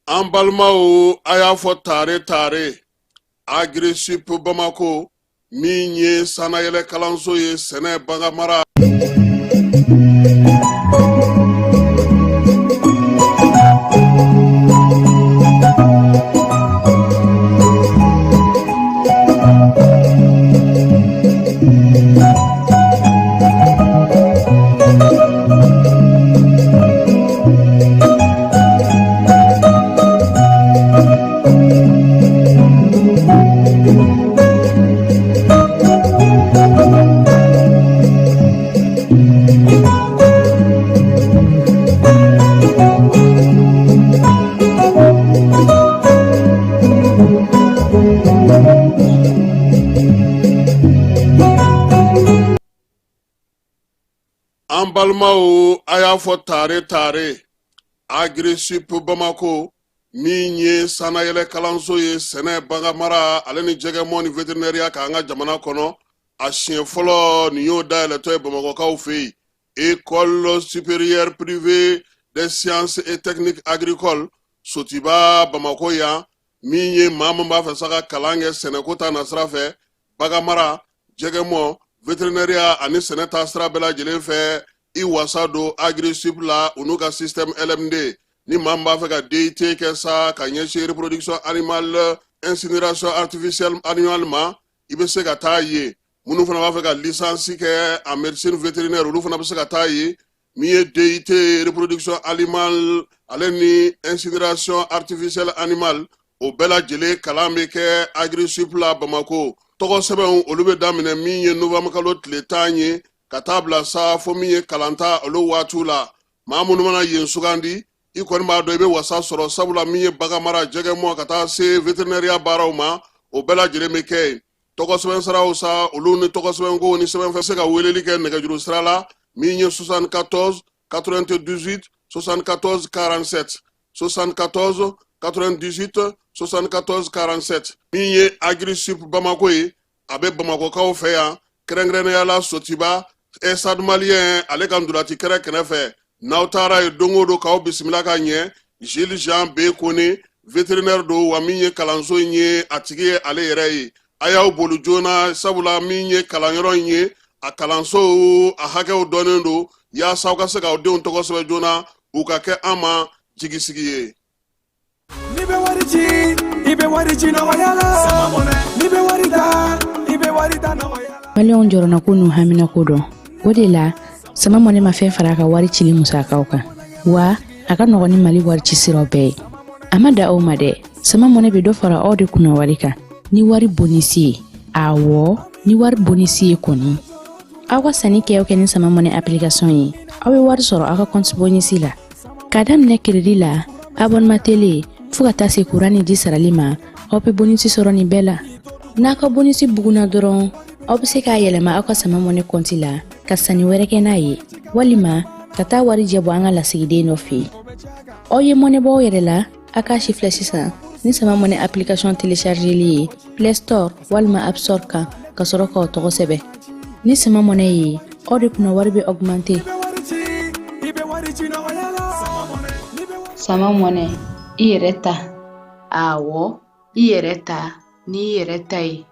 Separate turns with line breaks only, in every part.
An balimaw, a y'a fɔ tare tare, Agrisip Bamako min ye sannayɛlɛ kalanso ye sɛnɛ, baganmara. An balimaw, a y'a fɔ tare tare, Agrisip Bamako min ye sannayɛlɛ kalanso ye sɛnɛ, baganmara ale ni jɛgɛmɔ ni veterinɛriya kan an ka jamana kɔnɔ, a siɲɛ fɔlɔ nin y'o dayɛlɛtɔ ye Bamakɔkaw fɛ yen, École supérieure privée des sciences et techniques agricoles, Sotiba, Bamakɔ yan. Min ye maa min b'a fɛ sa ka kalan kɛ sɛnɛko ta nasira fɛ, baganmara, jɛgɛmɔ, veterinɛriya ani sɛnɛ ta sira bɛɛ lajɛlen fɛ, i wasa don Agrisip la, u n'u ka système LMD. Ni maa min b'a fɛ ka DUT kɛ sa ka ɲɛsin reproduction animale, incinération artificielle animale ma, i bɛ se ka taa yen. Minnu fana b'a fɛ ka licence kɛ en médecine vétérinaire, olu fana bɛ se ka taa yen. Min ye DUT reproduction animale ale ni incinération artificielle animale, o bɛɛ lajɛlen kalan bɛ kɛ Agrisip la Bamako. Tɔgɔ sɛbɛnw, olu bɛ daminɛ min ye novembre kalo tile 10 ye ka taa bila sa fo min ye kalanta olu waatiw la. Maa minnu mana yen sugandi, i kɔni b'a dɔn i bɛ wasa sɔrɔ, sabula min ye baganmara, jɛgɛmɔ ka taa se veterinɛriya baaraw ma, o bɛɛ lajɛlen bɛ kɛ yen. Tɔgɔ sɛbɛn siraw sa, olu ni tɔgɔ sɛbɛnko ni sɛbɛnfɛn, se ka weleli kɛ nɛgɛjuru sira la min ye 74 98 74 47, 74 98 74 47. Min ye Agrisip Bamako ye, a bɛ Bamakɔkaw fɛ yan, kɛrɛnkɛrɛnnenya la Sotiba, Stade Malien ale ka ntolaci kɛrɛ kɛrɛfɛ. N'aw taara yen don o don, k'aw bisimila ka ɲɛ. Gilles Jean B Kone, vétérinaire don, wa min ye kalanso in ye, a tigi ye ale yɛrɛ ye. A y'aw boli joona, sabula min ye kalanyɔrɔ in ye, a kalanso a hakɛw dɔnnen don, yaasa aw ka se k'aw denw tɔgɔ sɛbɛn joona, u ka kɛ an ma jigisigi ye.
N'i bɛ wari ci, i bɛ wari ci nɔgɔya la. N'i bɛ wari ta, i bɛ wari ta nɔgɔya la.
Maliyɛnw jɔrɔnako n'u haminako dɔn. O de la, Sama Mɔnɛ ma fɛn fara a ka wari cili musakaw kan, wa a ka nɔgɔn ni Mali wari ci siraw bɛɛ ye. A ma da aw ma dɛ, Sama Mɔnɛ bɛ dɔ fara aw de kunna wari kan ni wari bonisi ye. Awɔ, ni wari bonisi ye kɔni, aw ka sanni kɛ o kɛ ni Sama Mɔnɛ application ye, aw bɛ wari sɔrɔ aw ka compte bonisi la. K'a daminɛ crédit la, abonnement télé, fo ka taa se kuran ni ji sarali ma, aw bɛ bonisi sɔrɔ nin bɛɛ la. N'a ka bonisi bugunna dɔrɔn, aw bɛ se k'a yɛlɛma aw ka Sama Mɔnɛ kɔnti la ka sanni wɛrɛ kɛ n'a ye, walima ka taa wari jɛ bɔ an ka lasigiden dɔ fɛ yen. Aw ye mɔnɛ bɔ aw yɛrɛ la, a k'a si filɛ sisan ni Sama Mɔnɛ application téléchargeli ye Play Store walima App Store kan, ka sɔrɔ k'aw tɔgɔ sɛbɛn. Ni Sama Mɔnɛ ye, aw de kunna wari bɛ augmenter.
Sama Mɔnɛ, i yɛrɛ ta. Awɔ, i yɛrɛ ta n'i yɛrɛ ta ye.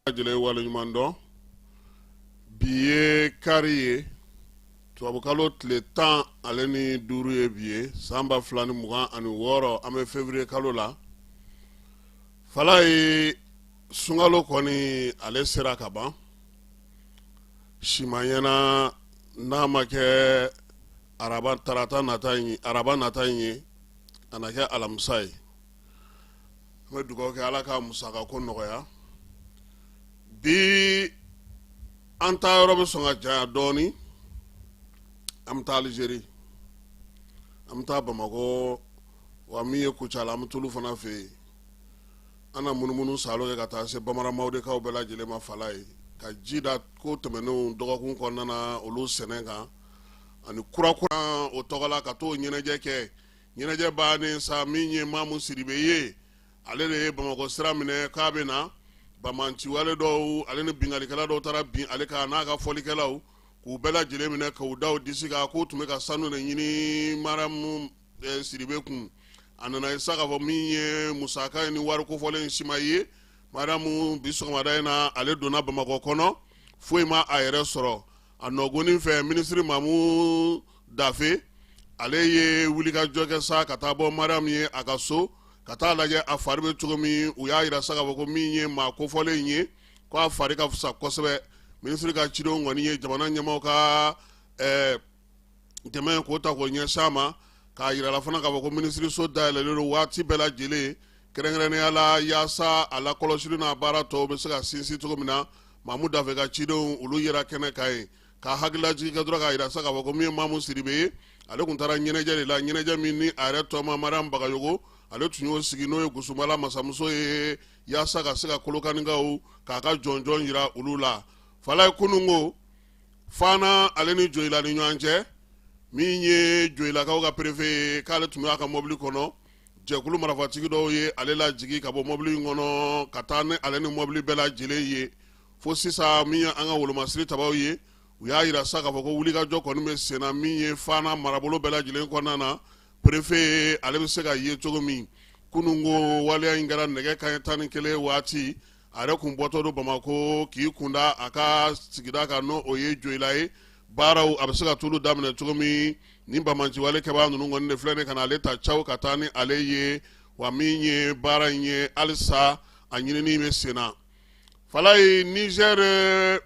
Lajɛlen waleɲuman dɔn. Bi ye kari ye, tubabukalo tile 15 ye bi ye, san 2026, an bɛ février kalo la. Fala ye sunkalo kɔni, ale sera ka ban siman ɲɛna, n'a ma kɛ araba, tarata nata in, araba nata in ye, a na kɛ alamisa ye. An bɛ dugawu kɛ, Ala ka musaka ko nɔgɔya. Bi an taa yɔrɔ bɛ sɔn ka janya dɔɔnin. An bɛ taa Alizeri, an bɛ taa Bamakɔ, wa min ye Kucala, an bɛ tulu fana fɛ yen. An na munumunu saalo kɛ ka taa se Bamara Mawudekaw bɛɛ lajɛlen ma Falaye, ka ji da ko tɛmɛnenw dɔgɔkun kɔnɔna na olu sɛnɛ kan ani kurakura o tɔgɔ la, ka t'o ɲɛnajɛ kɛ. Ɲɛnajɛ bannen sa, min ye Mamu Sidibe ye, ale de ye Bamakɔ sira minɛ k'a bɛ na. Banbaanciwale dɔw ale ni binkannikɛla dɔw taara bin ale kan n'a ka fɔlikɛlaw, k'u bɛɛ lajɛlen minɛ k'u da u disi kan k'u tun bɛ ka sanu de ɲini Mariam Sidibe kun. A nana ye sa k'a fɔ min ye musaka ye ni wari kofɔlen si ma ye. Mariam bi sɔgɔmada in na, ale donna Bamakɔ kɔnɔ, foyi ma a yɛrɛ sɔrɔ. A nɔgɔnin fɛ, minisiri Mamu Dafe, ale ye wulikajɔ kɛ sa ka taa bɔ Mariam ye a ka so, ka taa lajɛ a fari bɛ cogo min. U y'a yira sa k'a fɔ ko min ye maa kofɔlen ye, ko a fari ka fisa kosɛbɛ. Minisiri ka cidenw kɔni ye jamana ɲɛmaaw ka dɛmɛ k'o ta k'o ɲɛsin a ma, k'a yira la fana k'a fɔ ko minisiriso dayɛlɛlen don waati bɛɛ lajɛlen, kɛrɛnkɛrɛnnenya la yaasa a lakɔlɔsili n'a baara tɔw bɛ se ka sinsin cogo min na. Mamu Dafe ka cidenw, olu yera kɛnɛ kan yen ka hakililajigin kɛ dɔrɔn, k'a yira sa k'a fɔ ko min ye Mamu Sidibe ye, ale tun taara ɲɛnajɛ de la, ɲɛnajɛ min ni a yɛrɛ tɔma Mariam Bagayogo, ale tun y'o sigi, n'o ye Gusumala masamuso ye, yaasa ka se ka Kolokanikaw k'a ka jɔnjɔn yira olu la. Falaye, kununko Fana ale ni Joyila ni ɲɔgɔn cɛ, min ye Joyilakaw ka perefe ye, k'ale tun b'a ka mɔbili kɔnɔ, jɛkulu marifatigi dɔw ye ale lajigin ka bɔ mɔbili in kɔnɔ ka taa ni ale ni mɔbili bɛɛ lajɛlen ye. Fo sisan, min ye an ka wolomasiri tabaw ye, u y'a yira sa k'a fɔ ko wulikajɔ kɔni bɛ senna min ye Fana marabolo bɛɛ lajɛlen kɔnɔna na, perefe ale bɛ se ka ye cogo min. Kununko waleya in kɛra nɛgɛ kanɲɛ 11 waati. A yɛrɛ kun bɔtɔ don Bamakɔ k'i kunda a ka sigida kan, n'o o ye Joyila ye. Baaraw a bɛ se ka t'olu daminɛ cogo min, ni banbaanciwale kɛbaa ninnu kɔni de filɛ nin ka na ale ta caw ka taa ni ale ye. Wa min ye baara in ye, halisa a ɲinini bɛ sen na. Falaye, Niger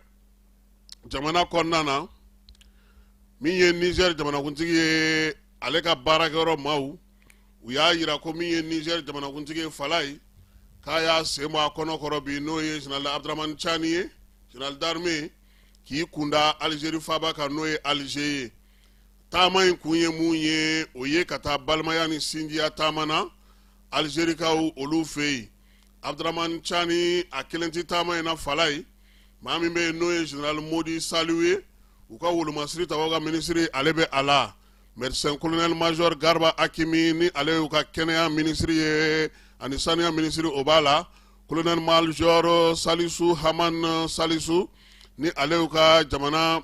jamana kɔnɔna na, min ye Niger jamanakuntigi ye, ale ka baarakɛyɔrɔ maaw, u y'a yira ko min ye Niger jamanakuntigi ye, Falaye, k'a y'a sen bɔ a kɔnɔ kɔrɔ bi, n'o ye général Abdramani Tiani ye, général d'armée, k'i kunda Algérie faaba kan, n'o ye Alger ye. Taama in kun ye mun ye? O ye ka taa balimaya ni sinjiya taama na Algerikaw olu fɛ yen. Abdramani Tiani, a kelen tɛ taama in na. Falaye, maa min bɛ yen, n'o ye général Modi Saliou ye, u ka wolomasiri tabaw ka minisiri, ale bɛ a la. Médecin colonel major Garba Hakimi, ni ale y'u ka kɛnɛya minisiri ye ani saniya minisiri, o b'a la. Colonel major Salisu Haman Salisu, ni ale y'u ka jamana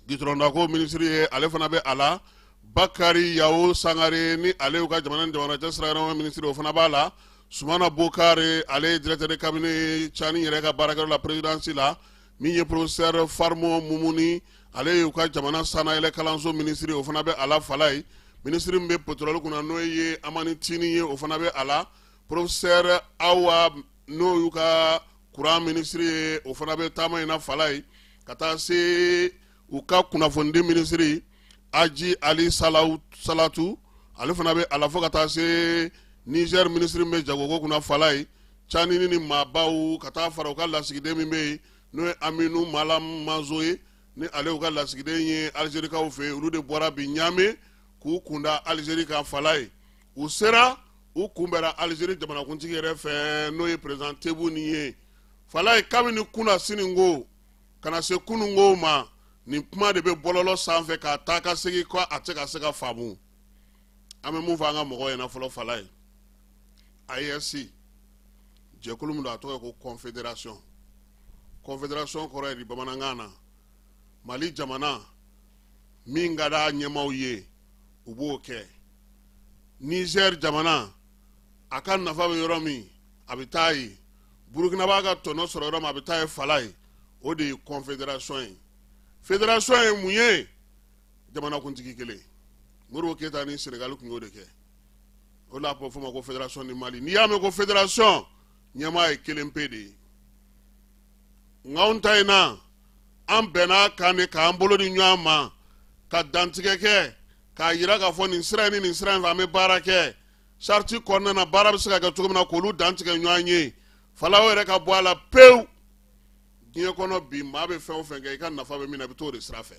gitɔrɔndako minisiri ye, ale fana bɛ a la. Bakari Yawo Sangare, ni ale y'u ka jamana ni jamana cɛ sira minisiri, o fana b'a la. Sumana Bokari, ale ye directeur de cabinet Tiani yɛrɛ ka baarakɛyɔrɔ la, présidence la. Min ye professeur Farmo Mumuni, ale y'u ka jamana sannayɛlɛ kalanso minisiri, o fana bɛ a la. Falaye, minisiri min bɛ pétrole kunna, n'o ye Amani Tini ye, o fana bɛ a la. Professeur Awa, n'o y'u ka courant minisiri ye, o fana bɛ taama in na. Falaye, ka taa se u ka kunnafonidi minisiri Aji Ali Salatu, ale fana bɛ a la, fo ka taa se Niger minisiri min bɛ jagoko kunna. Falaye, Tiani ni maabaw, ka taa fara u ka lasigiden min bɛ yen, n'o ye Aminu Malam Manzo ye, ni ale y'u ka lasigiden ye Algerikaw fɛ yen, olu de bɔra bi Ɲame k'u kunda Algérie kan. Falaye, u sera, u kunbɛra Algérie jamanakuntigi yɛrɛ fɛ, n'o ye président Tebboune ye. Falaye, kabini kunasini ko ka na se kununko ma, nin kuma de bɛ bɔlɔlɔ sanfɛ k'a taa ka segin, ko a tɛ ka se ka faamu. An bɛ mun fɔ an ka mɔgɔw ɲɛna fɔlɔ, Falaye? AES jɛkulu min don, a tɔgɔ ye ko confédération. Confédération kɔrɔ ye di bamanankan na? Mali jamana, min ka d'a ɲɛmaaw ye, u b'o kɛ. Niger jamana, a ka nafa bɛ yɔrɔ min, a bɛ taa yen. Burukina b'a ka tɔnɔ sɔrɔ yɔrɔ min, a bɛ taa yen. Falaye, o de ye confédération ye. Fédération ye mun ye? Jamanakuntigi kelen. Modibo Keyita ni Senegali tun y'o de kɛ, o la a bɛ fɔ o ma ko fédération du Mali. N'i y'a mɛn ko fédération, ɲɛmaa ye kelen pe de ye. Nka anw ta in na, an bɛnna kan de k'an bolo di ɲɔgɔn ma ka dantigɛ kɛ, k'a yira k'a fɔ nin sira in ni nin sira in fɛ, an bɛ baara kɛ charte kɔnɔna na, baara bɛ se ka kɛ cogo min na, k'olu dantigɛ ɲɔgɔn ye. Falaye, yɛrɛ ka bɔ a la pewu. Diɲɛ kɔnɔ bi, maa bɛ fɛn o fɛn kɛ, i ka nafa bɛ min na, i bɛ t'o de sira fɛ.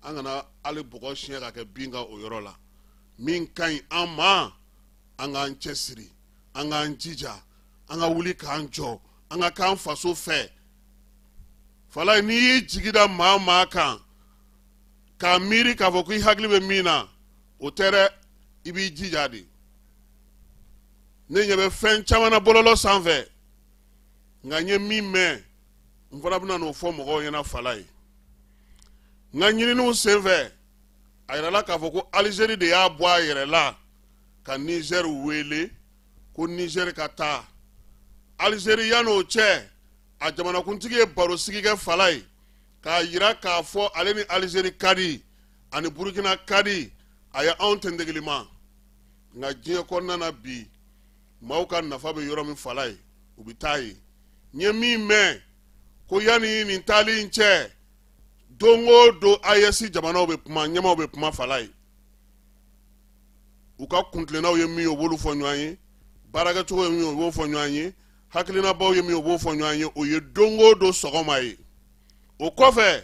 An kana hali bɔgɔ siɲɛ ka kɛ bin kan o yɔrɔ la. Min ka ɲi an ma, an k'an cɛsiri, an k'an jija. An ka wuli k'an jɔ, an ka k'an faso fɛ. Falaye, n'i y'i jigi da maa o maa kan k'a miiri k'a fɔ ko i hakili bɛ min na, o tɛ dɛ, i b'i jija de. Ne ɲɛ bɛ fɛn caman na bɔlɔlɔ sanfɛ, nka n ye min mɛn, n fana bɛna n'o fɔ mɔgɔw ɲɛna. Falaye, n ka ɲininiw senfɛ, a yirala k'a fɔ ko Alizeri de y'a bɔ a yɛrɛ la ka Nizɛri wele ko Nizɛri ka taa Alizeri. Yan'o cɛ, a jamanakuntigi ye barosigi kɛ, Falaye, k'a yira k'a fɔ ale ni Alizeri ka di, ani Burukina ka di, a ye anw tentegilima. Nka diɲɛ kɔnɔna na bi, maaw ka nafa bɛ yɔrɔ min, Falaye, u bɛ taa yen. N ye min mɛn ko yanni nin taali in cɛ, don o don AES jamanaw bɛ kuma, ɲɛmaaw bɛ kuma, Falaye. U ka kuntilennaw ye min ye, u b'olu fɔ ɲɔgɔn ye. Baarakɛcogo ye min ye, u b'o fɔ ɲɔgɔn ye. Hakilinabaw ye min ye, u b'o fɔ ɲɔgɔn ye. O ye don o don sɔgɔma ye. O kɔfɛ,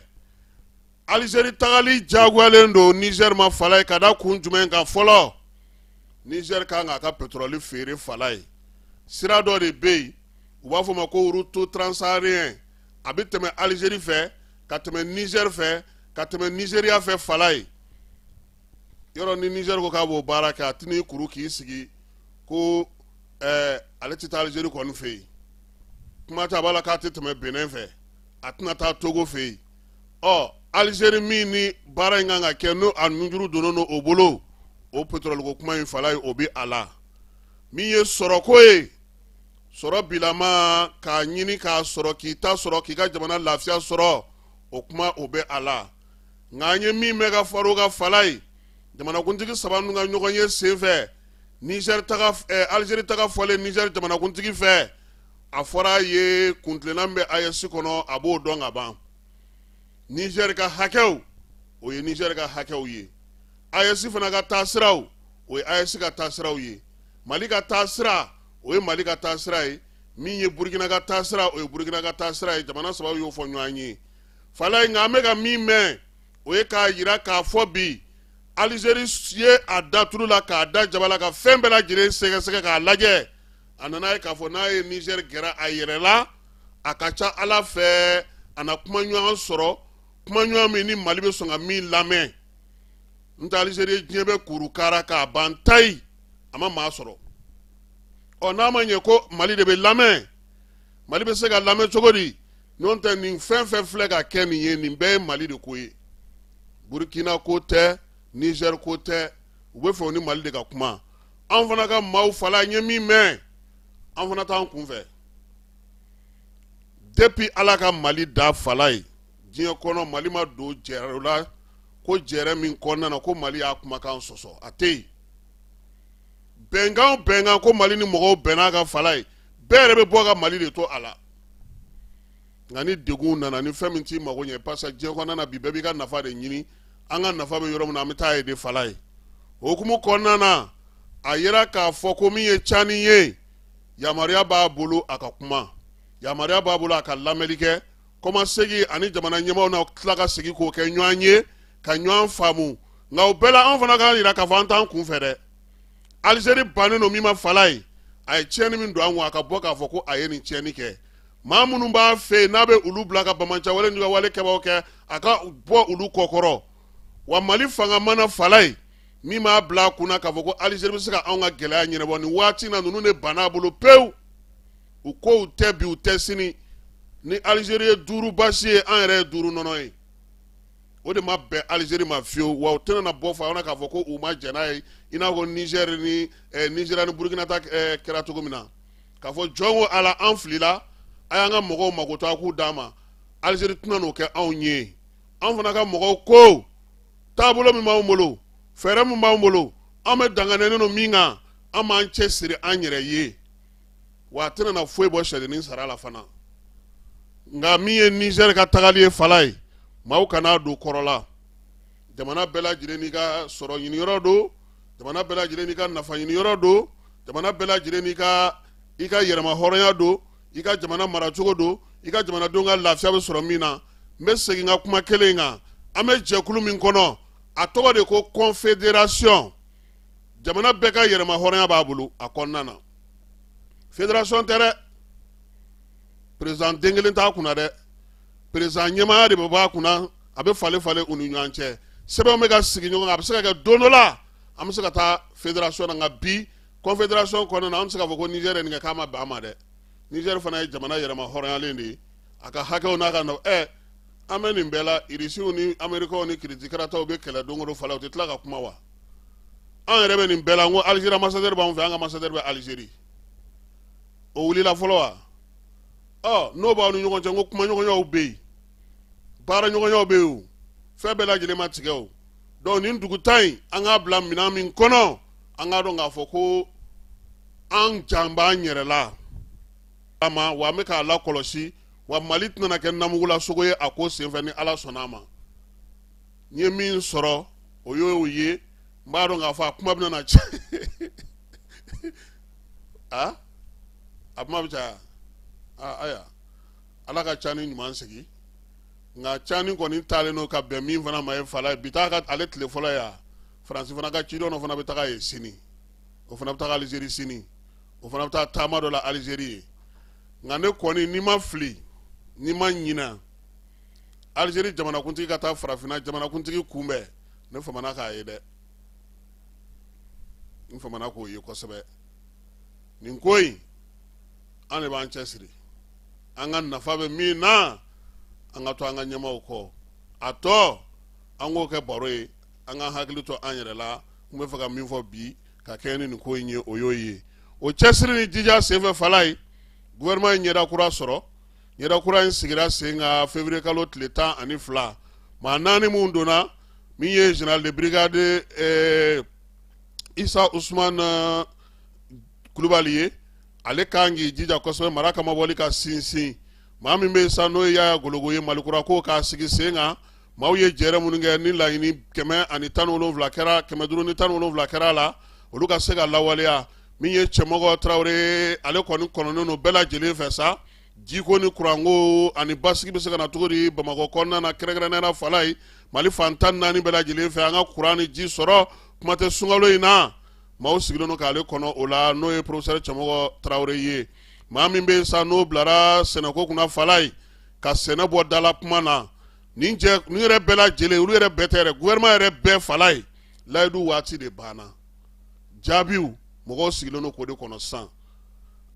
Alizeri tagali jagoyalen don Nizɛri ma, Falaye, ka da kun jumɛn kan? Fɔlɔ, Nizɛri kan k'a ka pétrole feere, Falaye. Sira dɔ de bɛ yen, u b'a fɔ o ma ko route transsaharien. A bɛ tɛmɛ Alizeri fɛ, ka tɛmɛ Nizɛri fɛ, ka tɛmɛ Nizeriya fɛ, Falaye. Yɔrɔ ni Nizɛri ko k'a b'o baara kɛ, a tɛn'i kuru k'i sigi ko ale tɛ taa Alizeri kɔni fɛ yen. Kuma t'a b'a la k'a tɛ tɛmɛ Benin fɛ, a tɛna taa Togo fɛ yen. Ɔ, Alizeri min ni baara in kan ka kɛ, n'o a nunjuru donnen don o bolo, o pétrole ko kuma in, Falaye, o bɛ a la. Min ye sɔrɔko ye, sɔrɔ bilama k'a ɲini k'a sɔrɔ, k'i ta sɔrɔ, k'i ka jamana lafiya sɔrɔ, o kuma o bɛ a la. Nka an ye min mɛn ka far'o kan, Falaye, jamanakuntigi saba ninnu ka ɲɔgɔn ye senfɛ, Nizɛri taga, Alizeri taga fɔlen Nizɛri jamanakuntigi fɛ, a fɔra a ye kuntilenna min bɛ AES kɔnɔ, a b'o dɔn ka ban. Nizɛri ka hakɛw, o ye Nizɛri ka hakɛw ye. AES fana ka taasiraw, o ye AES ka taasiraw ye. Mali ka taasira, o ye Mali ka taasira ye. Min ye Burukina ka taasira, o ye Burukina ka taasira ye. Jamana saba y'o fɔ ɲɔgɔn ye, Falaye. Nka an bɛ ka min mɛn, o ye k'a yira k'a fɔ bi Alizeri ye a da tulu la, k'a da jaba la, ka fɛn bɛɛ lajɛlen sɛgɛsɛgɛ k'a lajɛ. A nana ye k'a fɔ n'a ye Nizɛri gɛrɛ a yɛrɛ la, a ka ca Ala fɛ, a na kuma ɲɔgɔn sɔrɔ, kuma ɲɔgɔn min ni Mali bɛ sɔn ka min lamɛn. N tɛ Alizeri ye diɲɛ bɛɛ kuru kara k'a ban tayi, a ma maa sɔrɔ. Ɔ, n'a ma ɲɛ ko Mali de bɛ lamɛn, Mali bɛ se ka lamɛn cogo di? N'o tɛ, nin fɛn fɛn filɛ ka kɛ nin ye, nin bɛɛ ye Mali de ko ye. Burukina ko tɛ, Nizɛri ko tɛ. U bɛ fɛ u ni Mali de ka kuma. An fana ka maaw, Falaye, n ye min mɛn, an fana t'an kun fɛ. Depuis Ala ka Mali da, Falaye, diɲɛ kɔnɔ, Mali ma don jɛrɛ la ko jɛrɛ min kɔnɔna na ko Mali y'a kumakan sɔsɔ, a tɛ yen. Bɛnkan o bɛnkan ko Mali ni mɔgɔw bɛn'a kan, Falaye, bɛɛ yɛrɛ bɛ bɔ ka Mali de to a la. Nka ni degun nana, ni fɛn min t'i mago ɲɛ, parce que diɲɛ kɔnɔna na bi, bɛɛ b'i ka nafa de ɲini. An ka nafa bɛ yɔrɔ min na, an bɛ taa yen de, Falaye. O hukumu kɔnɔna na, a yira k'a fɔ ko min ye Cani ye, yamaruya b'a bolo a ka kuma, yamaruya b'a bolo a ka lamɛnli kɛ. Kɔmasegin ani jamana ɲɛmaaw na tila ka segin k'o kɛ ɲɔgɔn ye ka ɲɔgɔn faamu. Nka o bɛɛ la, an fana k'a yira k'a fɔ an t'an kun fɛ dɛ. Alizeri bannen don min ma, Falaye, a ye tiɲɛni min don an kun, a ka bɔ k'a fɔ ko a ye nin tiɲɛni kɛ. Maa minnu b'a fɛ yen, n'a bɛ olu bila ka banbaanciwale ni wale kɛbaaw kɛ, a ka bɔ olu kɔkɔrɔ. Wa Mali fanga mana, Falaye, min b'a bila a kunna k'a fɔ ko Alizeri bɛ se ka anw ka gɛlɛya ɲɛnabɔ nin waati na, ninnu de banna a bolo pewu. U kow tɛ bi, u tɛ sini. Ni Alizeri ye duuru basi ye, an yɛrɛ ye duuru nɔnɔ ye. O de ma bɛn Alizeri ma fiyewu. Wa u tɛna na bɔ fana k'a fɔ ko u ma jɛn n'a ye, i n'a fɔ Nizɛri ni Nizeriya ni Burukina ta kɛra cogo min na, k'a fɔ jɔn ko Ala, an filila, a y'an ka mɔgɔw mago to, a k'u d'an ma. Alizeri tɛna n'o kɛ anw ye. An fana ka mɔgɔw ko taabolo min b'anw bolo, fɛɛrɛ min b'anw bolo, an bɛ danganɛnen don min kan, an b'an cɛ siri an yɛrɛ ye. Wa a tɛna na foyi bɔ sɛdennin sara la fana. Nka min ye Nizɛri ka tagali ye, Falaye, maaw kan'a don kɔrɔ la. Jamana bɛɛ lajɛlen n'i ka sɔrɔ ɲiniyɔrɔ don, jamana bɛɛ lajɛlen n'i ka nafa ɲiniyɔrɔ don, jamana bɛɛ lajɛlen n'i ka i ka yɛrɛma hɔrɔnya don, i ka jamana maracogo don, i ka jamanadenw ka lafiya bɛ sɔrɔ min na. N bɛ segin ka kuma kelen kan. An bɛ jɛkulu min kɔnɔ, a tɔgɔ de ko confédération. Jamana bɛɛ ka yɛrɛma hɔrɔnya b'a bolo a kɔnɔna na. Fédération tɛ dɛ, président den kelen t'a kunna dɛ, président ɲɛmaaya de bɛ b'a kunna, a bɛ falen falen u ni ɲɔgɔn cɛ. Sɛbɛnw bɛ ka sigi ɲɔgɔn kan, a bɛ se ka kɛ don dɔ la an bɛ se ka taa fédération na. Nka bi confédération kɔnɔna na, an bɛ se k'a fɔ ko Niger ye nin kɛ k'a ma bɛn a ma dɛ. Niger fana ye jamana yɛrɛma hɔrɔnyalen de ye, a ka hakɛw n'a ka nɔ. An bɛ nin bɛɛ la, Irisiw ni Amerikaw ni kiritikarataw bɛ kɛlɛ don o don fala, u tɛ tila ka kuma wa? An yɛrɛ bɛ nin bɛɛ la, n ko Algérie ambassadeur b'anw fɛ, an ka ambassadeur bɛ Algérie, o wulila fɔlɔ wa? Ɔ, n'o b'aw ni ɲɔgɔn cɛ, n ko kumaɲɔgɔnyaw bɛ yen, baaraɲɔgɔnyaw bɛ yen, o fɛn bɛɛ lajɛlen ma tigɛ o. Donc nin dugu tan in, an k'a bila minɛn min kɔnɔ, an k'a dɔn k'a fɔ ko an jan b'an yɛrɛ la a ma, wa an bɛ k'a lakɔlɔsi, wa Mali tɛna kɛ namugula sogo ye a ko senfɛ ni Ala sɔnna a ma. N ye min sɔrɔ, o y'o ye. N b'a dɔn k'a fɔ a kuma bɛna na caya, a a kuma bɛ caya. Ayiwa, Ala ka cani ɲuman sigi. Nka cani kɔni taalen don ka bɛn min fana ma ye fala ye, bi taa ka ale tile fɔlɔ ye. Faransi fana ka ciden dɔ fana bɛ taga yen sini, o fana bɛ taga Alizeri sini, o fana bɛ taa taama dɔ la Alizeri ye. Nka ne kɔni, n'i ma fili, n'i ma ɲina, Alizeri jamanakuntigi ka taa farafinna jamanakuntigi kunbɛn, ne famana k'a ye dɛ, n famana k'o ye kosɛbɛ. Nin ko in, an de b'an cɛsiri, an ka nafa bɛ min na, an ka to an ka ɲɛmaaw kɔ. A tɔ, an k'o kɛ baro ye, an ka hakili to an yɛrɛ la. N bɛ fɛ ka min fɔ bi ka kɛɲɛ ni nin ko in ye, o y'o ye. O cɛsiri ni jija senfɛ, fala ye, gouvernement ye ɲɛda kura sɔrɔ. Ɲɛda kura in sigira sen kan février kalo tile 12. Maa naani minnu donna, min ye général de brigade Isa Usman Kulubali ye, ale kan k'i jija kosɛbɛ mara kamabɔli ka sinsin. Maa min bɛ yen sa, n'o ye Yaya Gologo ye, Malikura ko k'a sigi sen kan. Maaw ye jɛrɛ minnu kɛ ni laɲini 117 kɛra, 517 kɛra a la, olu ka se ka lawaleya. Min ye Cɛmɔgɔ Tarawele, ale kɔni kɔnɔnen don bɛɛ lajɛlen fɛ sa, jiko ni kuranko ani basigi bɛ se ka na cogo di Bamakɔ kɔnɔna na, kɛrɛnkɛrɛnnenya la fala ye, Mali fan 14 bɛɛ lajɛlen fɛ, an ka kuran ni ji sɔrɔ, kuma tɛ sunkalo in na. Maaw sigilen don k'ale kɔnɔ o la, n'o ye professeur Cɛmɔgɔ Tarawele ye. Maa min bɛ yen sa, n'o bilara sɛnɛko kunna fala ye, ka sɛnɛ bɔ dala kuma na, nin jɛ nin yɛrɛ bɛɛ lajɛlen, olu yɛrɛ bɛɛ tɛ yɛrɛ, gouvernement yɛrɛ bɛɛ fala ye, layidu waati de banna. Jaabiw, mɔgɔw sigilen don k'o de kɔnɔ sisan.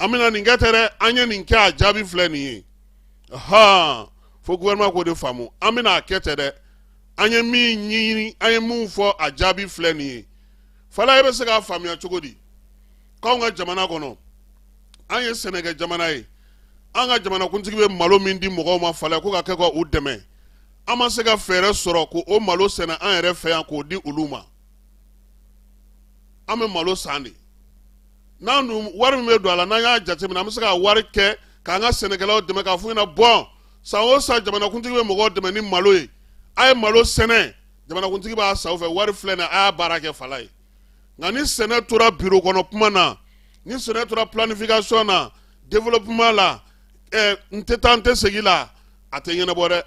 An bɛna nin kɛ tɛ dɛ, an ye nin kɛ, a jaabi filɛ nin ye. Hɔn, fo gouvernement k'o de faamu. An bɛna a kɛ tɛ dɛ, an ye min ɲini, an ye mun fɔ, a jaabi filɛ nin ye. Fala, e bɛ se k'a faamuya cogo di k'anw ka jamana kɔnɔ, an ye sɛnɛkɛ jamana ye, an ka jamanakuntigi bɛ malo min di mɔgɔw ma fala ko ka kɛ ka u dɛmɛ, an ma se ka fɛɛrɛ sɔrɔ k'o malo sɛnɛ an yɛrɛ fɛ yan k'o di olu ma? An bɛ malo san de. N'an dun wari min bɛ don a la, n'an y'a jateminɛ, an bɛ se ka wari kɛ k'an ka sɛnɛkɛlaw dɛmɛ, k'a f'u ɲɛna bɔn, san o san jamanakuntigi bɛ mɔgɔw dɛmɛ ni malo ye, a ye malo sɛnɛ, jamanakuntigi b'a san u fɛ, wari filɛ nin ye, a y'a baara kɛ fala ye. Nka ni sɛnɛ tora biro kɔnɔ kuma na, ni sɛnɛ tora planification na, développement la, n tɛ taa n tɛ segin la, a tɛ ɲɛnabɔ dɛ.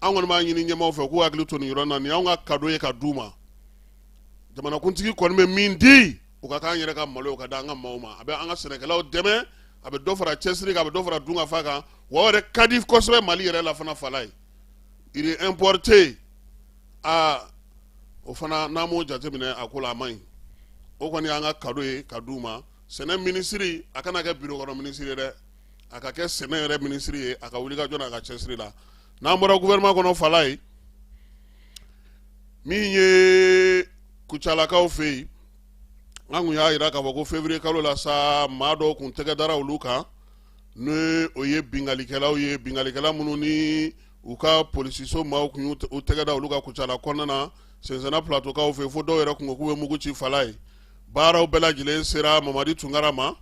An kɔni b'a ɲini ɲɛmaaw fɛ k'u hakili to nin yɔrɔ na. Nin y'anw ka cadeau ye ka d'u ma. Jamanakuntigi kɔni bɛ min di, o ka k'an yɛrɛ ka malo, o ka di an ka maaw ma, a bɛ an ka sɛnɛkɛlaw dɛmɛ, a bɛ dɔ fara cɛsiri kan, a bɛ dɔ fara dunkafa kan, wa o yɛrɛ ka di kosɛbɛ Mali yɛrɛ la fana fala ye. Riz importé, aa, o fana, n'an m'o jateminɛ a ko la, a man ɲi. O kɔni y'an ka cadeau ye ka d'u ma. Sɛnɛ minisiri, a kana kɛ biro kɔnɔ minisiri ye dɛ, a ka kɛ sɛnɛ yɛrɛ minisiri ye, a ka wuli ka jɔ n'a ka cɛsiri la. N'an bɔra gouvernement kɔnɔ fala ye, min ye Kucalakaw fɛ yen, an kun y'a jira k'a fɔ ko février kalo la sa, maa dɔw kun tɛgɛ dara olu kan, ni o ye binkalikɛlaw ye, binkalikɛla minnu ni u ka polisiso maaw kun y'u tɛgɛ da olu ka Kucala kɔnɔna na, Sɛnsɛnna Plateaukaw fɛ, fo dɔw yɛrɛ kun ko k'u bɛ mugu ci fala ye. Baaraw bɛɛ lajɛlen sera Mamadi Tunkara ma,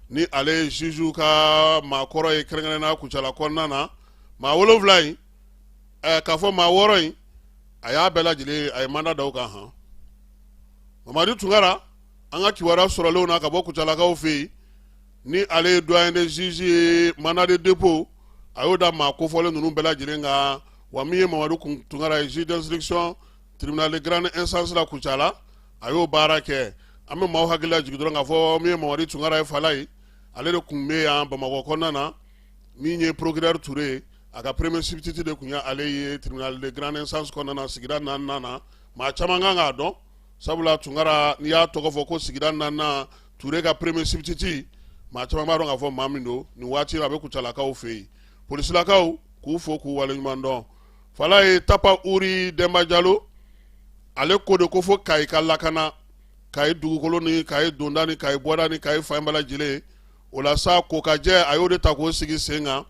ni ale ye juge ka maakɔrɔ ye kɛrɛnkɛrɛnnenya Kucala kɔnɔna na. Maa wolonwula in, k'a fɔ maa wɔɔrɔ in, a y'a bɛɛ lajɛlen, a ye mandat da u kan. Han, Mamadi Tunkara, an ka kibaruya sɔrɔlenw na ka bɔ Kucalakaw fɛ yen, ni ale ye doyen des juges ye, mandat de dépôt, a y'o da maa kofɔlen ninnu bɛɛ lajɛlen kan. Wa min ye Mamadu Tunkara ye, juge d'instruction, tribunal de grande instance la Kucala, a y'o baara kɛ. An bɛ maaw hakili lajigin dɔrɔn k'a fɔ min ye Mamadi Tunkara ye fala ye. Ale de tun bɛ yan Bamakɔ kɔnɔna na. Min ye procureur Ture, a ka premier substitut de tun ye ale ye tribunal de grande instance kɔnɔna na, sigida naaninan na. Maa caman kan k'a dɔn, sabula Tunkara, n'i y'a tɔgɔ fɔ ko sigida naaninan Ture ka premier substitut, maa caman b'a dɔn k'a fɔ maa min don. Nin waati a bɛ Kucalakaw fɛ yen. Polisilakaw k'u fo k'u waleɲuman dɔn. Falaye Tapa Uri Denba Jalo, ale ko de ko fo Kayi ka lakana, Kayi dugukolo ni Kayi donda ni Kayi bɔda ni Kayi fan bɛɛ lajɛlen. O la sa, ko ka jɛ, a y'o de ta k'o sigi sen kan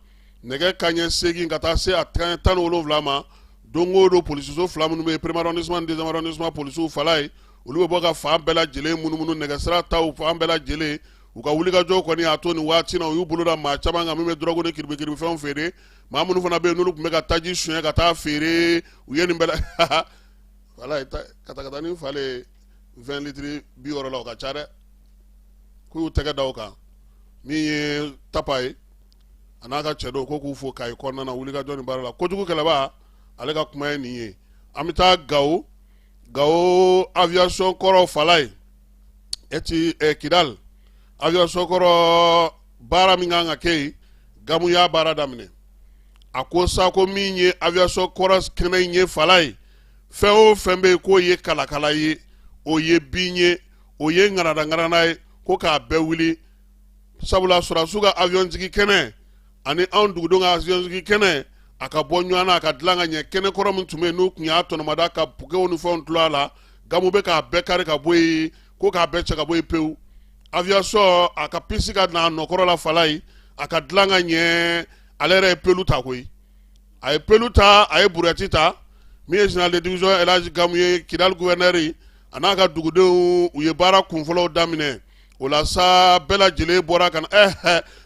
nɛgɛ kanɲɛ 8 ka taa se a kanɲɛ 17 ma don o don. Polisiso fila minnu bɛ yen, premier arrondissement ni deuxième arrondissement polisiw, Falaye, olu bɛ bɔ ka fan bɛɛ lajɛlen munumunu, nɛgɛsira taw fan bɛɛ lajɛlen. U ka wulikajɔ kɔni y'a to nin waati na, u y'u bolo da maa caman kan min bɛ dɔrɔgu ni kiribikiribifɛnw feere. Maa minnu fana bɛ yen, n'olu tun bɛ ka taji suɲɛ ka taa feere, u ye nin bɛɛ la. Falaye, katakatanin falen 20 litres 60 la, o ka ca dɛ. K'u y'u tɛgɛ da o kan. Min ye Tapa ye, a n'a ka cɛ dɔw ko k'u fo Kayi kɔnɔna na wulikajɔ ni baara la. Kojugu kɛlɛba, ale ka kuma ye nin ye. An bɛ taa Gawo. Gawo aviation kɔrɔ, Falaye, eti Kidal aviation kɔrɔ, baara min kan ka kɛ yen, Gamu y'a baara daminɛ. A ko sa ko min ye aviation kɔrɔ kɛnɛ in ye, Falaye, fɛn o fɛn bɛ yen k'o ye kalakala ye, o ye bin ye, o ye ŋarada ye, ko k'a bɛɛ wuli, sabula sɔrɔdasiw ka avion jigin kɛnɛ ani anw dugudenw ka avion jigin kɛnɛ, a ka bɔ ɲɔgɔn na, a ka dilan ka ɲɛ. Kɛnɛ kɔrɔ min tun bɛ yen, n'u tun y'a tɔnɔmada ka bukew ni fɛnw tulon a la, Gamu bɛ k'a bɛɛ kari ka bɔ yen, ko k'a bɛɛ cɛ ka bɔ yen pewu. Aviation, a ka piste ka na a nɔkɔrɔ la, Falaye, a ka dilan ka ɲɛ. Ale yɛrɛ ye pelu ta koyi, a ye pelu ta, a ye burɛti ta. Min ye général de division Elhaji Gamu ye, Kidali gouverneur, a n'a ka dugudenw, u ye baara kunfɔlɔw daminɛ. O la sa, bɛɛ lajɛlen bɔra ka na.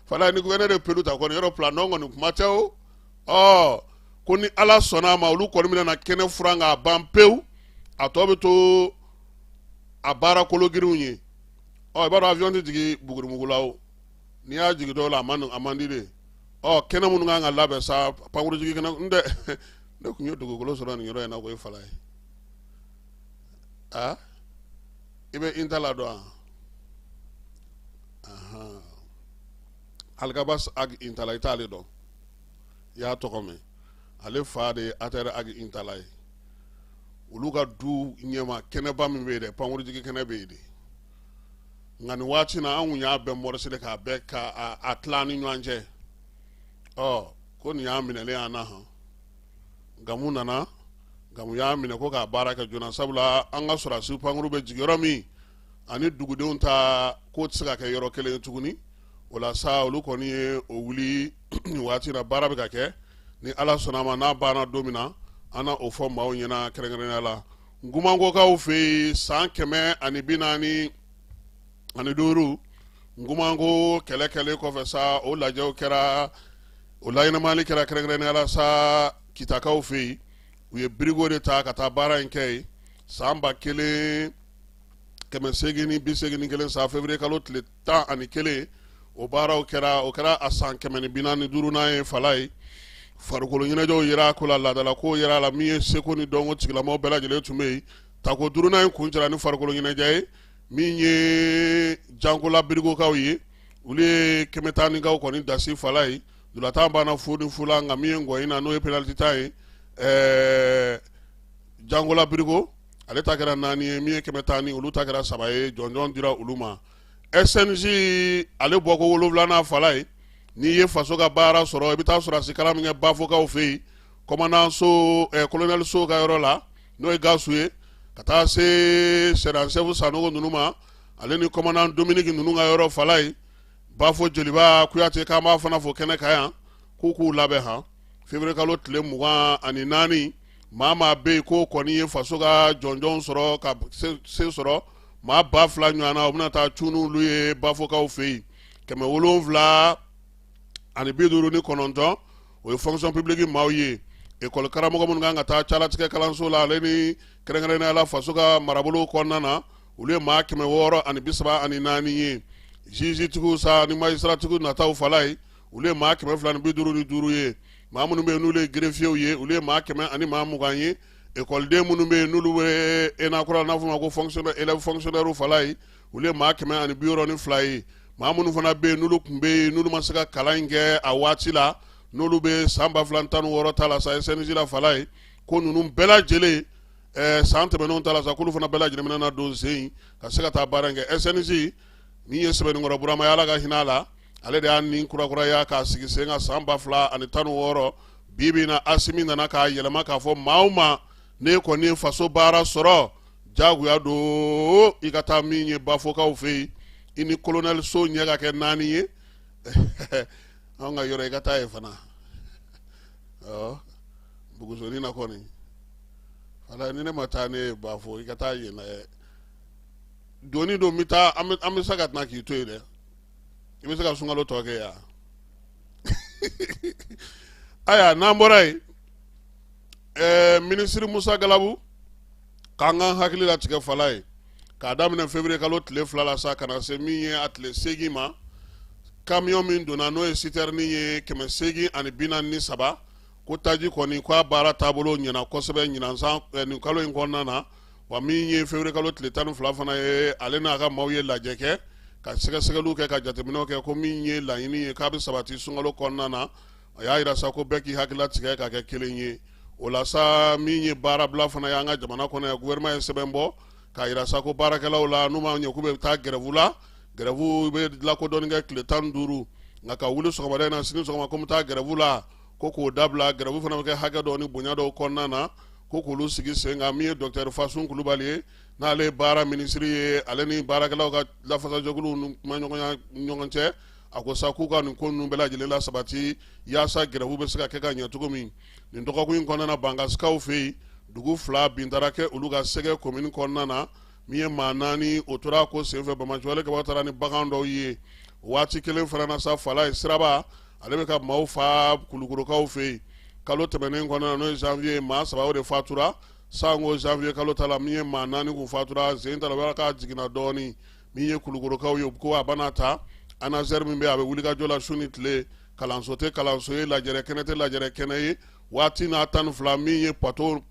Falaye, ni gouverneur ye pelu ta kɔni, yɔrɔ plan dɔn kɔni kuma tɛ o. Ɔ ko ni Ala sɔnna a ma, olu kɔni bɛna na kɛnɛ furan k'a ban pewu, a tɔ bɛ to a baara kologirinw ye. Ɔ i b'a dɔn, avion tɛ jigin bugurimugu la o, n'i y'a jigin dɔw la, a man di de. Ɔ kɛnɛ minnu kan ka labɛn sa, pankurujigi kɛnɛ n tɛ, ne tun ye dugukolo sɔrɔ nin yɔrɔ in na koyi. Falaye, aa, i bɛ Intala dɔn wa? Alikabas Ag Intala, i t'ale dɔn? I y'a tɔgɔ mɛn. Ale fa de ye Atɛrɛ Ag Intala ye. Olu ka du ɲɛma kɛnɛba min bɛ yen dɛ, pankurujigi kɛnɛ bɛ yen de. Nka nin waati na, an kun y'a bɛɛ morceler k'a bɛɛ ka a tila ni ɲɔgɔn cɛ. Ɔ ko nin y'a minɛlen an na han. Gamu nana, Gamu y'a minɛ ko k'a baara kɛ joona, sabula an ka sɔrɔdasi pankuru bɛ jigin yɔrɔ min ani dugudenw ta k'o tɛ se ka kɛ yɔrɔ kelen ye tuguni. O la sa, olu kɔni ye o wuli. Nin waati na, baara bɛ ka kɛ. Ni Ala sɔnna a ma, n'a banna don min na, an na o fɔ maaw ɲɛna kɛrɛnkɛrɛnnenya la. Nkumankokaw fɛ yen, san 145 Nkumanko kɛlɛ kɛlen kɔfɛ sa, o lajɛw kɛra, o laɲɛnamali kɛra kɛrɛnkɛrɛnnenya la sa Kitakaw fɛ yen. U ye birigo de ta ka taa baara in kɛ yen san 1881 san février kalo tile 11. O baaraw kɛra, o kɛra a san 145nan ye. Falaye, farikolo ɲɛnajɛw yera a ko la, laadala ko yera a la. Min ye seko ni dɔnko tigilamaw bɛɛ lajɛlen tun bɛ yen. Tako duurunan in kuncɛra ni farikolo ɲɛnajɛ ye. Min ye Jankola birigokaw ye, olu ye kɛmɛ tanikaw kɔni dasi. Falaye, ntolatan banna 0 ni 0 la. Nka min ye ngɔyin na, n'o ye penalty ta ye, Jankola birigo ale ta kɛra 4 ye. Min ye kɛmɛ tan, olu ta kɛra 3 ye. Jɔnjɔn dira olu ma. SNJ, ale bɔko wolonwulanan, Falaye, n'i ye faso ka baara sɔrɔ, i bɛ taa sɔrɔdasi kalan min kɛ Bafokaw fɛ yen, commandant so, colonel so ka yɔrɔ la, n'o ye Gasu ye, ka taa se sergent-chef Sanogo ninnu ma, ale ni commandant Dominique ninnu ka yɔrɔ. Falaye, Bafo jeliba Kuyate, k'an b'a fana fo kɛnɛ kan yan, k'u k'u labɛn han. Février kalo tile 24, maa maa bɛ yen k'o kɔni ye faso ka jɔnjɔn sɔrɔ ka se sɔrɔ, maa 2000 ɲɔgɔn na, o bɛna taa cun n'olu ye Bafokaw fɛ yen. 759, o ye fonction publique maaw ye, école karamɔgɔ minnu kan ka taa calatigɛ kalanso la, ale ni kɛrɛnkɛrɛnnenya la faso ka marabolo kɔnɔna na, olu ye maa 634 ye. Juge sa ni magistrat nataw, Falaye, olu ye maa 255 ye. Maa minnu bɛ yen n'olu ye greffiers ye, olu ye maa kɛmɛ ani maa 20 ye. Ekɔliden minnu bɛ yen n'olu bɛ ENA kura, n'a fɔ ma ko fonctionnaire, élève fonctionnaire, Falaye, olu ye maa 162 ye. Maa minnu fana bɛ yen, n'olu tun bɛ yen, n'olu ma se ka kalan in kɛ a waati la, n'olu bɛ san 2016 ta la sa SNJ la, Falaye, ko ninnu bɛɛ lajɛlen san tɛmɛnenw ta la sa, k'olu fana bɛɛ lajɛlen bɛna na don sen in ka se ka taa baara in kɛ. SNJ min ye Sɛbɛnninkɔrɔ Burama ye, Ala ka hinɛ a la, ale de y'a ni kurakuraya k'a sigi sen kan san 2016. Bi bi in na, Asimi nana k'a yɛlɛma k'a fɔ maa o maa, n'e kɔni ye faso baara sɔrɔ, jagoya don i ka taa min ye Bafokaw fɛ yen, i ni kolonɛli so ɲɛ ka kɛ naani ye. Anw ka yɔrɔ, i ka taa yen fana Bugusoni na kɔni. Wala ni ne ma taa ne ye Bafo, i ka taa yen lajɛ. Doni don, n bɛ taa, an bɛ se ka tɛna k'i to yen dɛ. I bɛ se ka sunkalo tɔ kɛ yan. Ayiwa, n'an bɔra yen, minisiri Musa Galabu k'an ka hakili latigɛ, Falaye, k'a daminɛ février kalo tile 2 la sa ka na se min ye a tile 8 ma, kamiyɔn min donna, n'o ye sitɛrini ye 843, ko taji kɔni, ko a baara taabolo ɲɛna kosɛbɛ ɲinan san nin kalo in kɔnɔna na. Wa min ye février kalo tile 12 fana ye, ale n'a ka maaw ye lajɛ kɛ ka sɛgɛsɛgɛliw kɛ, ka jateminɛw kɛ, ko min ye laɲini ye k'a bɛ sabati sunkalo kɔnɔna na. A y'a jira sa ko bɛɛ k'i hakili latigɛ ka kɛ kelen ye. O la sa, min ye baarabila fana ye an ka jamana kɔnɔ yan, gouvernement ye sɛbɛn bɔ k'a jira sa ko baarakɛlaw la, n'u ma ɲɛ k'u bɛ taa grève la, grève bɛ lakodɔnni kɛ tile 15, nka ka wuli sɔgɔmada in na, sini sɔgɔma, ko n bɛ taa grève la, ko k'o dabila. Grève fana bɛ kɛ hakɛ dɔw ni bonya dɔw kɔnɔna na, ko k'olu sigi sen kan. Min ye docteur Fasun Kulubali ye, n'ale ye baara minisiri ye, ale ni baarakɛlaw ka lafasajɛkuluw ni kumaɲɔgɔnya ɲɔgɔn cɛ, a ko sa k'u ka nin ko ninnu bɛɛ lajɛlen la sabati yaasa grève bɛ se ka kɛ ka ɲɛ cogo min. Nin dɔgɔkun in kɔnɔna na, Bankasikaw fɛ yen, dugu fila bin taara kɛ olu ka Sɛgɛ komini kɔnɔna na. Min ye maa naani, o tora ko senfɛ. Banbaanciwale kɛbagaw taara ni bagan dɔw ye. Waati kelen fana na sa, Falaye, siraba ale bɛ ka maaw fa Kulukorokaw fɛ yen. Kalo tɛmɛnen kɔnɔna na, n'o ye janvier, maa saba o de fatura. Sango janvier kalo ta la, min ye maa naani kun fatura sen ta la, k'a jiginna dɔɔnin. Min ye Kulukorokaw ye, ko a bana ta ANASER min bɛ, a bɛ wulikajɔ la su ni tile. Kalanso tɛ kalanso ye, lajɛrɛ kɛnɛ tɛ lajɛrɛ kɛnɛ ye. Waati n'a 12, min ye pato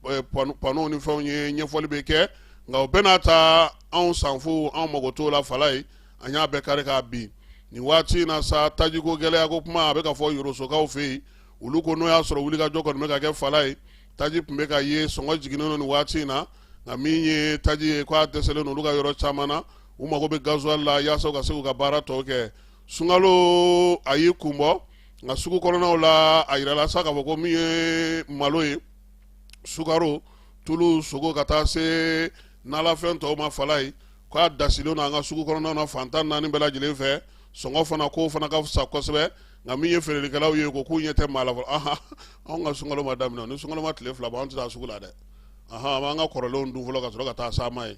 panneau ni fɛnw ye, ɲɛfɔli bɛ kɛ, nka o bɛɛ n'a ta, anw sanfo, anw mago t'o la. Falaye, an y'a bɛɛ kari k'a bin. Nin waati in na sa, tajiko gɛlɛya ko kuma a bɛ ka fɔ Yorosokaw fɛ yen. Olu ko n'o y'a sɔrɔ wulikajɔ kɔni bɛ ka kɛ, Falaye, taji tun bɛ ka ye, sɔngɔ jiginnen don nin waati in na, nka min ye taji ye, k'a dɛsɛlen don olu ka yɔrɔ caman na. U mago bɛ gasoil la yaasa u ka se k'u ka baara tɔw kɛ. Sunkalo a y'i kun bɔ, nka sugu kɔnɔnaw la, a yirala sa k'a fɔ ko min ye malo ye, sukaro, tulu, sogo, ka taa se nalafɛn tɔw ma, Falaye, k'a dasilen don an ka sugu kɔnɔnaw na fan 14 bɛɛ lajɛlen fɛ. Sɔngɔ fana, k'o fana ka fisa kosɛbɛ, nka min ye feerelikɛlaw ye, ko k'u ɲɛ tɛ maa la fɔlɔ. Anw ka sunkalo ma daminɛ. Ni sunkalo ma tile 2 bɔ, an tɛ taa sugu la dɛ. An b'an ka kɔrɔlenw dun fɔlɔ ka sɔrɔ ka taa s'a ma ye.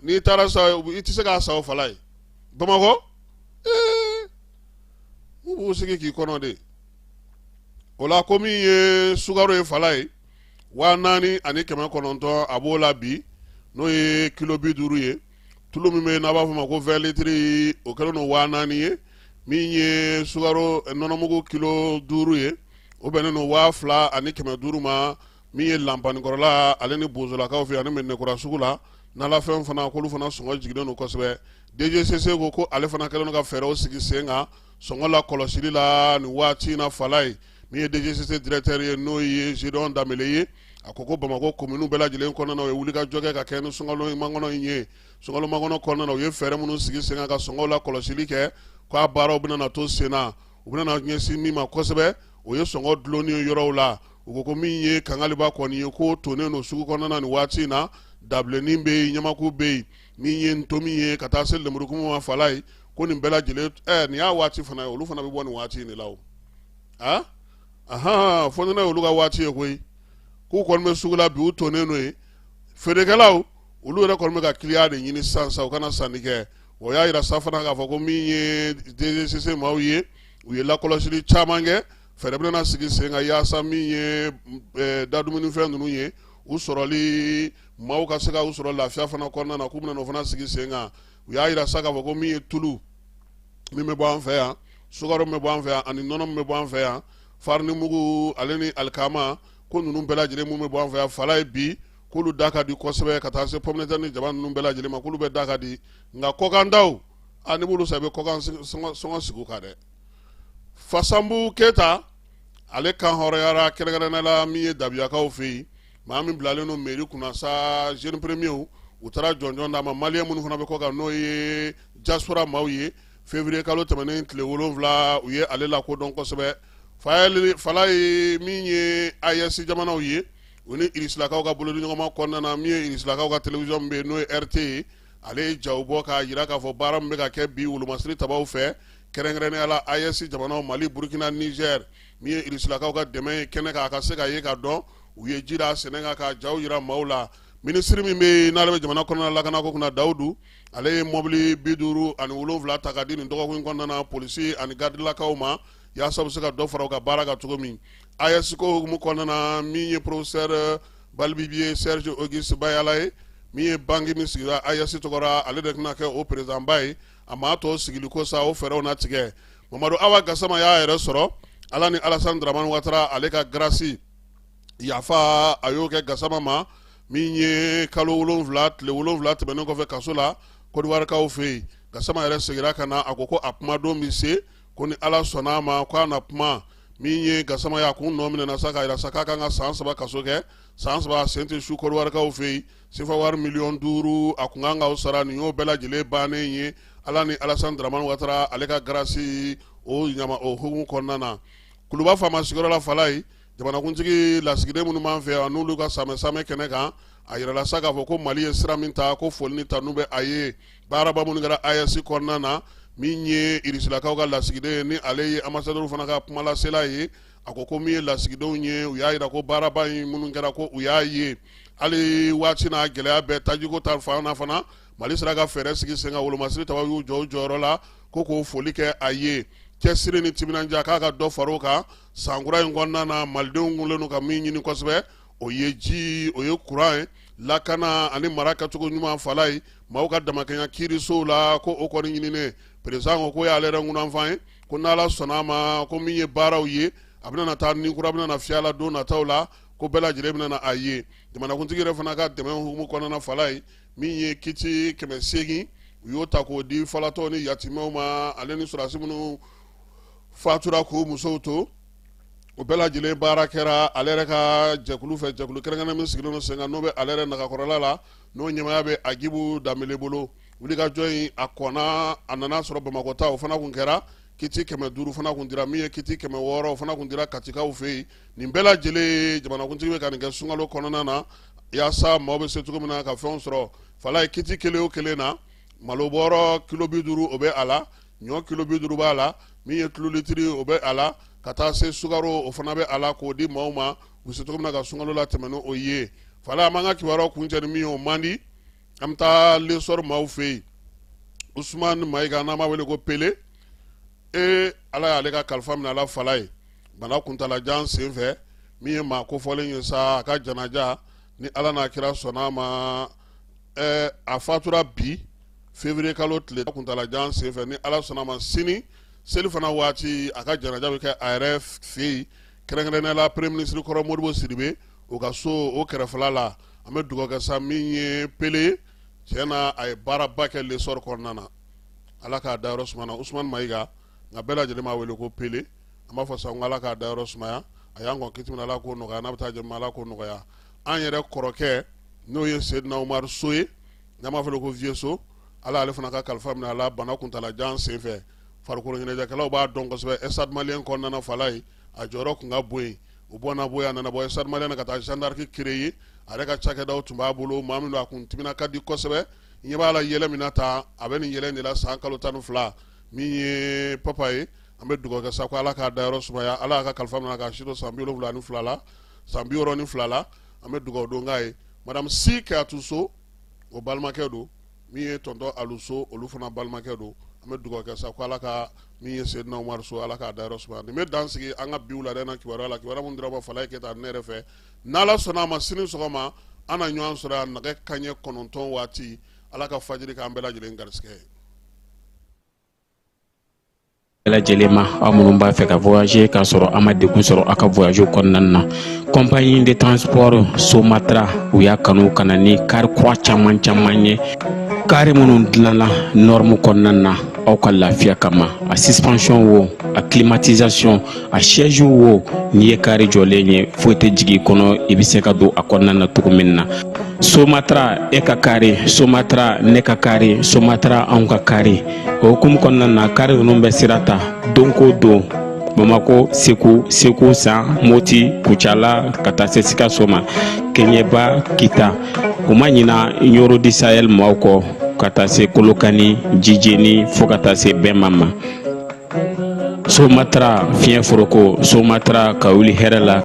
N'i taara sa, i tɛ se k'a san o, Falaye. Bamakɔ, u b'u sigi k'i kɔnɔ de. O la, ko min ye sukaro ye, Falaye, 4900, a b'o la bi, n'o ye kilo 50 ye. Tulu min bɛ yen, n'a b'a fɔ ma ko 20 litres, o kɛlen don 4000 ye. Min ye sukaro nɔnɔmugu kilo 5 ye, o bɛnnen don 2500 ma. Min ye lanpanikɔrɔla ale ni bozolakaw fɛ ani Mɛdinakura sugu la, nalafɛn fana, k'olu fana sɔngɔ jiginnen don kosɛbɛ. DGCC ko ale fana kɛlen don ka fɛɛrɛw sigi sen kan sɔngɔ la kɔlɔsili la nin waati in na. Falaye, min ye DGCC directeur ye, n'o ye Gédéon Danbele ye, a ko ko Bamakɔ kominiw bɛɛ lajɛlen kɔnɔna na, u ye wulikajɔ kɛ ka kɛ ni sunkalo makɔnɔ in ye. Sunkalo makɔnɔ kɔnɔna na, u ye fɛɛrɛ minnu sigi sen kan ka sɔngɔw la kɔlɔsili kɛ, k'a baaraw bɛna na to sen na. U bɛna na ɲɛsin min ma kosɛbɛ, o ye sɔngɔ dulonni ye yɔrɔw la. U ko ko min ye kangaliba kɔni ye, ko tonnen don sugu kɔnɔna na nin waati in na. Dabilennin bɛ yen, ɲamaku bɛ yen, min ye ntomi ye, ka taa se lemurukumu ma, Falaye, ko nin bɛɛ lajɛlen nin y'a waati fana ye. Olu fana bɛ bɔ nin waati in de la o. A ahan, fonɛnɛ olu ka waati ye koyi. K'u kɔni bɛ sugu la bi, u tonnen don yen. Feerekɛlaw, olu yɛrɛ kɔni bɛ ka kiliyan de ɲini sisan sa, u kana sanni kɛ. O y'a yira sa fana k'a fɔ ko min ye DGCC maaw ye, u ye lakɔlɔsili caman kɛ. Fɛɛrɛ bɛna sigi sen kan yaasa min ye dadumunifɛn ninnu ye, u sɔrɔli, maaw ka se ka u sɔrɔ lafiya fana kɔnɔna na, k'u bɛna o fana sigi sen kan. U y'a yira sa k'a fɔ ko min ye tulu min bɛ bɔ an fɛ yan, sukaro min bɛ bɔ an fɛ yan, ani nɔnɔ min bɛ bɔ an fɛ yan, farini mugu ale ni alikama, ko ninnu bɛɛ lajɛlen min bɛ bɔ an fɛ yan, Falaye, bi k'olu da ka di kosɛbɛ, ka taa se pomme de terre ni jaba ninnu bɛɛ lajɛlen ma, k'olu bɛɛ da ka di. Nka kɔkantaw A n'i b'olu san, i bɛ kɔkan sɔngɔ sigi u kan dɛ. Fasanbu Keyita, ale kan hɔrɔnyara kɛrɛnkɛrɛnnenya la min ye Dabiyakaw fɛ yen. Maa min bilalen don mairie kunna sa, jeune premier, u taara jɔnjɔn d'a ma. Maliyɛn minnu fana bɛ kɔ kan, n'o ye diaspora maaw ye, février kalo tɛmɛnen tile 7, u ye ale lakodɔn kosɛbɛ. Falaye, min ye AES jamanaw ye, u ni Irisilakaw ka bolodiɲɔgɔnma kɔnɔna na, min ye Irisilakaw ka télévision min bɛ yen, n'o ye RT ye, ale ye jaw bɔ k'a jira k'a fɔ baara min bɛ ka kɛ bi wolomasiri tabaw fɛ, kɛrɛnkɛrɛnnenya la AES jamanaw, Mali, Burukina, Niger, min ye Irisilakaw ka dɛmɛ ye kɛnɛ kan, a ka se ka ye ka dɔn. U ye ji da sɛnɛ kan ka jaw jira maaw la. Minisiri min bɛ yen, n'ale bɛ jamana kɔnɔna lakanako kunna, Dawudu, ale ye mɔbili 57 ta ka di nin dɔgɔkun in kɔnɔna na polisi ani garidilakaw ma, yaasa u bɛ se ka dɔ fara u ka baara kan cogo min. AES ko hukumu kɔnɔna na, min ye professeur Balibibiye Serge Auguste Bayala ye, min ye banki min sigira AES tɔgɔ la, ale de tɛna kɛ o président ba ye. A maa tɔw sigili ko sa, o fɛɛrɛw na tigɛ. Mamadu Awa Gasama y'a yɛrɛ sɔrɔ Ala ni Alassane Dramane Ouattara, ale ka grâce yafa, a y'o kɛ Gasama ma, min ye kalo 7 tile 7 tɛmɛnen kɔfɛ kaso la Kɔdiwarikaw fɛ yen. Gasama yɛrɛ seginna ka na, a ko ko a kumadon bɛ se, ko ni Ala sɔnna a ma, ko a na kuma. Min ye Gasama ye, a kun nɔ minɛna sa k'a jira sa k'a kan ka san 3 kaso kɛ. San 3 a sen tɛ su Kɔdiwarikaw fɛ yen. Sefa wari miliyɔn 5, a kun kan ka o sara. Nin y'o bɛɛ lajɛlen bannen ye Ala ni Alassane Dramane Ouattara, ale ka grâce o ɲama o hukumu kɔnɔna na. Kuluba faama sigiyɔrɔ la, Falaye, jamanakuntigi lasigiden minnu b'an fɛ yan, n'olu ka samɛ samɛ kɛnɛ kan, a yirala sa k'a fɔ ko Mali ye sira min ta, ko foli ni tanu bɛ a ye. Baaraba minnu kɛra AES kɔnɔna na, min ye Irisilakaw ka lasigiden ye, ni ale ye ambassadeur fana ka kumalasela ye, a ko ko min ye lasigidenw ye, u y'a jira ko baaraba in minnu kɛra, ko u y'a ye. Hali waati n'a gɛlɛya bɛɛ, tajiko ta fan na fana, Mali sera ka fɛɛrɛ sigi sen kan. Wolomasiri tabaw y'u jɔ u jɔyɔrɔ la, ko k'o foli kɛ a ye. Cɛsiri ni timinandiya, k'a ka dɔ far'o kan sankura in kɔnɔna na. Malidenw kunlen don ka min ɲini kosɛbɛ, o ye ji, o ye kuran ye, lakana ani mara kɛcogo ɲuman. Falaye, maaw ka damakɛɲa kiirisow la, ko o kɔni ɲininen. Président ko k'o y'ale yɛrɛ ŋunanfan ye, ko n'Ala sɔnna a ma, ko min ye baaraw ye, a bɛna na taa ni kura bɛna na fiyɛ la don nataw la, ko bɛɛ lajɛlen bɛna na a ye. Jamanakuntigi yɛrɛ fana ka dɛmɛ hukumu kɔnɔna, Falaye, min ye kiti 800, u y'o ta k'o di falatɔw ni yatimɛw ma, ale ni sɔrɔdasi minnu fatura k'u musow to. O bɛɛ lajɛlen baara kɛra ale yɛrɛ ka jɛkulu fɛ, jɛkulu kɛrɛnkɛrɛn min sigilen don sen kan, n'o bɛ ale yɛrɛ nagakɔrɔla la, n'o ɲɛmaaya bɛ Agibu Danbele bolo. Wulikajɔ in a kɔnna, a nana sɔrɔ Bamakɔ ta, o fana kun kɛra kiti 500 fana kun dira. Min ye kiti 600, o fana kun dira Katikaw fɛ yen. Nin bɛɛ lajɛlen, jamanakuntigi bɛ ka nin kɛ sunkalo kɔnɔna na, yaasa maaw bɛ se cogo min na ka fɛnw sɔrɔ. Falaye, kiti kelen o kelen na, malo bɔrɔ kilo 50, o bɛ a la, ɲɔ kilo 50 b'a la, min ye tulu litiri, o bɛ a la, ka taa se sukaro, o fana bɛ a la, k'o di maaw ma, u bɛ se cogo min na ka sunkalo latɛmɛ n'o ye. Falaye, an b'an ka kibaruyaw kuncɛ ni min ye, o man di. An bɛ taa L'Essor maaw fɛ yen. Usumani Mayiga, n'an b'a wele ko Pele, ee, Ala y'ale ka kalifa minɛ a la, Falaye, bana kuntalajan senfɛ. Min ye maa kofɔlen ye sa, a ka janaja, ni Ala n'a kira sɔnna a ma, ɛɛ, a fatura bi février kalo tile kuntalajan senfɛ. Ni Ala sɔnna a ma, sini seli fana waati, a ka janaja bɛ kɛ a yɛrɛ fɛ yen, kɛrɛnkɛrɛnnenya la premier ministre kɔrɔ Modibo Sidibe, o ka so o kɛrɛfɛla la. An bɛ dugawu kɛ sa. Min ye Pele ye, tiɲɛ na, a ye baaraba kɛ L'Essor kɔnɔna na. Ala k'a dayɔrɔ sumaya. Usumani Mayiga, nka bɛɛ lajɛlen b'a wele ko Pele. An b'a fɔ sa ko Ala k'a dayɔrɔ sumaya. A y'an kɔn kiti min na, Ala k'o nɔgɔya. N'a bɛ taa jɛ, Ala k'o nɔgɔya. An yɛrɛ kɔrɔkɛ, n'o ye Sedina Umaru So ye, n'an b'a fɔ ko Vieux So, Ala ale fana ka kalifa minɛ a la bana kuntalajan senfɛ. Farikolo ɲɛnajɛkɛlaw b'a dɔn kosɛbɛ Stade Malien kɔnɔna na. Falaye, a jɔyɔrɔ tun ka bon yen. O bɔnna bɔ yen, a nana bɔ Stade Malien na ka taa Jeanne d'Arc créer. A yɛrɛ ka cakɛdaw tun b'a bolo. Maa min don, a kun timina ka di kosɛbɛ. Ɲɛ b'a la yɛlɛ min na tan, a bɛ nin yɛlɛ in de la san kalo 12. Min ye papa ye, an bɛ dugawu kɛ sa ko Ala k'a dayɔrɔ sumaya. Ala y'a ka kalifa minɛ k'a si to san 72 la, san 62 la. An bɛ dugawu don k'a ye. Madame Si Kayatu So, o balimakɛ don. Min ye tonton Alu So, olu fana balimakɛ don. An bɛ dugawu kɛ sa ko Ala ka min ye Sedina Umaru So, Ala k'a dayɔrɔ sumaya. Nin bɛ dan sigi an ka bi wulada in na kibaruya la, kibaruya minnu dira ma Falaye Keyita ne yɛrɛ fɛ. N'Ala sɔnna a ma, sini sɔgɔma an na ɲɔgɔn sɔrɔ yan nɛgɛ kanɲɛ 9 waati. Ala ka fajiri k'an bɛɛ lajɛlen garisɛgɛ ye.
Bɛɛ lajɛlen ma, aw minnu b'a fɛ ka voyager k'a sɔrɔ a ma degun sɔrɔ aw ka voyage kɔnɔna na, compagnie de transport Somatra, u y'a kanu ka na ni kari kura caman caman ye, kari minnu dilanna norme kɔnɔna na. aw ka lafiya kama. A suspension wo, a climatisation, a siège wo, n'i ye kari jɔlen ye, foyi tɛ jigin i kɔnɔ, i bɛ se ka don a kɔnɔna na cogo min na. Somatra e ka kari, Somatra ne ka kari, Somatra anw ka kari. O hukumu kɔnɔna na, kari ninnu bɛ sira ta don ko don Bamako, Segu, Segu San, Moti, Kucala, ka taa se Sikaso ma, Keɲeba, Kita. U ma ɲina Ɲoro du Sahel maaw kɔ, ka taa se Kolokani, Jijeni, fo ka taa se Bɛnma ma. Somatra fiɲɛ foroko, Somatra ka wuli hɛrɛ la.